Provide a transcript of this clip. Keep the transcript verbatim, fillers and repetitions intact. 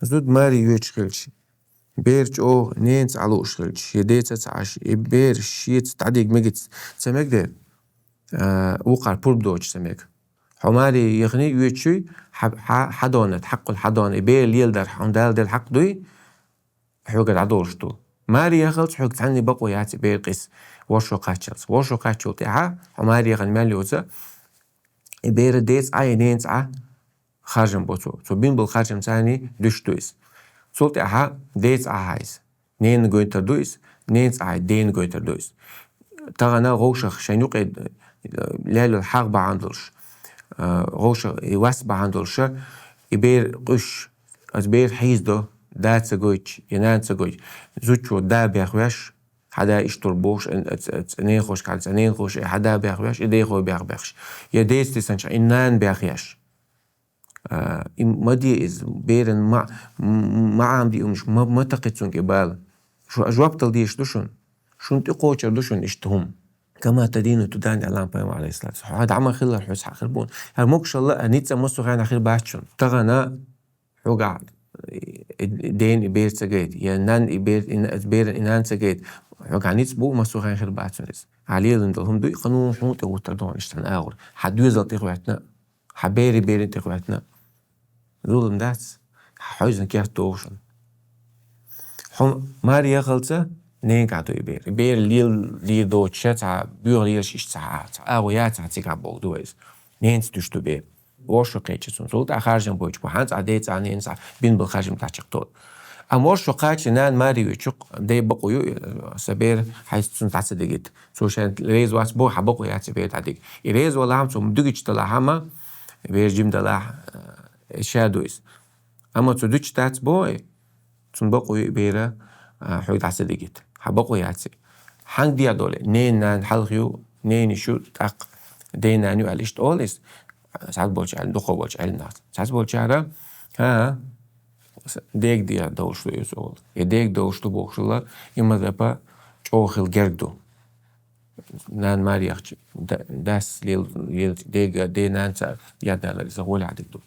Зуда маре йоьдуш хилча, бер чӀогӀа ненца Ӏалуш хилча, е деца ца Ӏаш, е бер шеца дӀадига мегац ца мегадер, а, вукхар пурба доцуш ца мега. Хьо маре яхана йоьдуш юй, хьа-, хьа-, хьадона, хьакъ хьадона, и бер леладар хьуна Дала делла хьакъ дуй, хьоьга дӀадолуш ду. Маре яхалц хьоьга цхьанна бакъо яц и бер къийса, ворхӀ шо кхаччалц. ВорхӀ шо кхаччалц тӀаьхьа, хьо маре яхана мел йоца, и бер деца Ӏа, и ненца Ӏа харжам бо цо. Цо бина болу харжам царний дуьш ду иза. Цул тӀаьхьа деца Ӏа хьайза. Ненан гойтар ду иза, ненца Ӏа хьайза, дена гойтар ду иза. Тахана вовшах шайн юкъе, э, лелла хьагӀ бахьана долуш, э, вовшах и вас бахьана долуша, и бер къуьш, аса бер хьийзадо, да ца гойтуш, я нана ца гойтуш, зудчо да бехвеш, хьада иштта бохуш, э, э, э, ненахошка, хьада ненахоша, э, хьада бехвеш, и дехо бехбехаш. Я деца тесанча, и нана бехъеш. А, и ма де иза, беран ма-, м-, м-, маӀан диъумаш ма, ма такхи цунга и бала. Шу, жоп дала дезаш ду шуна. Шуна тӀекхочур ду шуна иштта хӀума. Кама тадину тудан, аьлла Пайхамар, алейхиссалату. Хьо дӀа ма хилар, хьо цхьа хир бу. ХӀара могушалла а ницкъ а массо хенахь хир бац шуна. Тахана хьогахь и, и ден и бер ца гайта, я нан и бер, и на-, беран и нан ца гайта, хьогахь ницкъ бу, массо хенахь хир бац шуна иза. Хьан лелан долу хӀума дуй, кхано хьуна тӀе вуттар догӀун иштта хьан агӀор. Хьан доьзал тӀе хӀоьттина. Хьан берий берина тӀе хӀоьттина. Зулам дац? Хьан хьойзан керт догӀу шуна. Хьо маре яхалца, ненгахь ду и бер. И бер лел-, лийр доцуша, цхьа боьха лелаш иштта цхьа, цхьа агӀо яц, цхьа цигахь боху ду иза. Ненца дуьш ду бер. ВорхӀ шо кхечча цунна. Цул тӀаьхьа харжам бойтуш бу. ХӀанз а деца, ненца бина болу харжам тӀехь чекхдолу. Амма ворхӀ шо кхаччалц нана маре йоьдучу, де бакъо ю, сан бер хьайца цунна дӀа ца дигийта. Цо шайн реза вац боху, хьан бакъо яц и бер дӀадига. И реза валахьама, цо дуьгуьйтуш далахьама, бер жима далахь, э, ша ду иза. Амма цо дуьгуьйтуш дац боху, цунна бакъо ю и бера, а, хьоьга дӀа ца дигийта. Хьан бакъо яц и. Хьанга дехьа долу? Ненан нана хьалха ю, ненан йиша ю, тӀаккха ден нана ю аьлла иштта олу иза. Цхьацца болчу аьлла, дукха болчу аьлла нах. Цхьацца болчара, хӀа, дега дехьа долуш ду иза олу. И дега долуш ду бохушалла, и мазхӀаб чӀогӀа хила герга ду. Нана маре яхча, да-, дас лел-, лел-, дега, ден нанца яд далар иза гӀолехь дика ду.